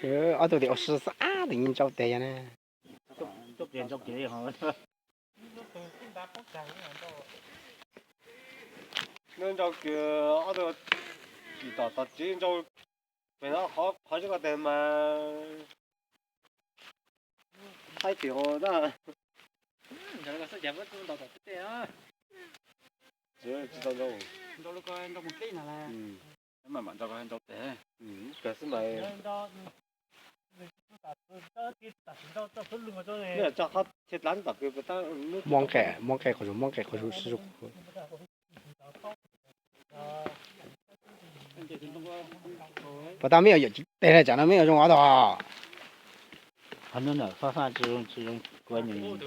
Ob tug tim ua si xab tim ntsau tes yog na. Ntsau kiag ob tug tsis tom tog tsev ntsau pem no qhov tsev ko tes mas haib pem hauv na. Tsis tau ntsau. Mam mam ntsau ko ntsau tes. Kawg xwb mas. Tso qhov thiaj dlav tom kws. Muab nqaij, muab nqaij qhov zoo, muab nqaij qhov zoo. Puas tas mej yuav yawm tsis tes na, tsam no mej yuav zoo os tos. Qhov no na faj faj tsis zoo, tsis zoo kua nyuj.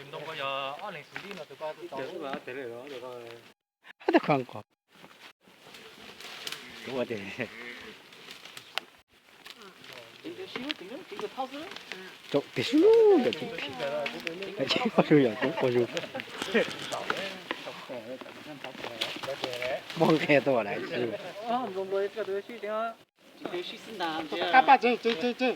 Tus ko Tau tias sub yog coob quas zug, yog coob quas zug. Muab nqe tuaj lawm. Qab paj tsev tsev tsev tsev.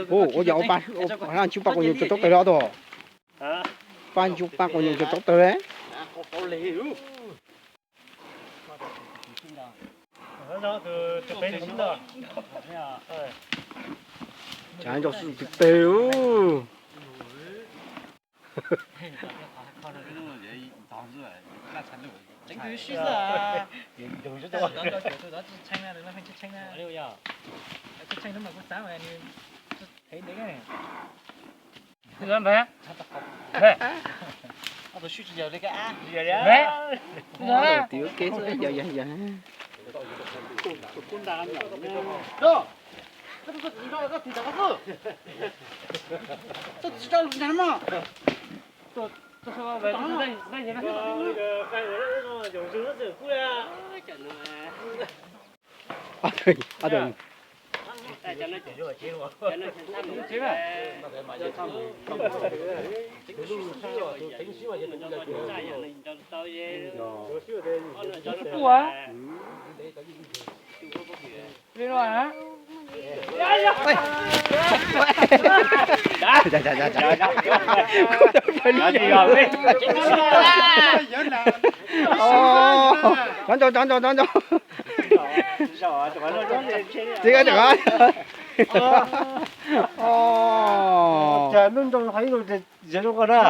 Ua yog ua pa, ua ntsug paj quas nyuj cog tsaub tawg li os tus. Pa ntsug paj quas nyuj cog tsaub tawg li. Tsam ntsau xwb twg teg. Tus ua ke xwb yog yog yog. Cov ntsaum, cov ntsaum, cov ntsaum. Txiv, cov ntsaum. Cas hnub nrau hais ib lo zem zoo koj na.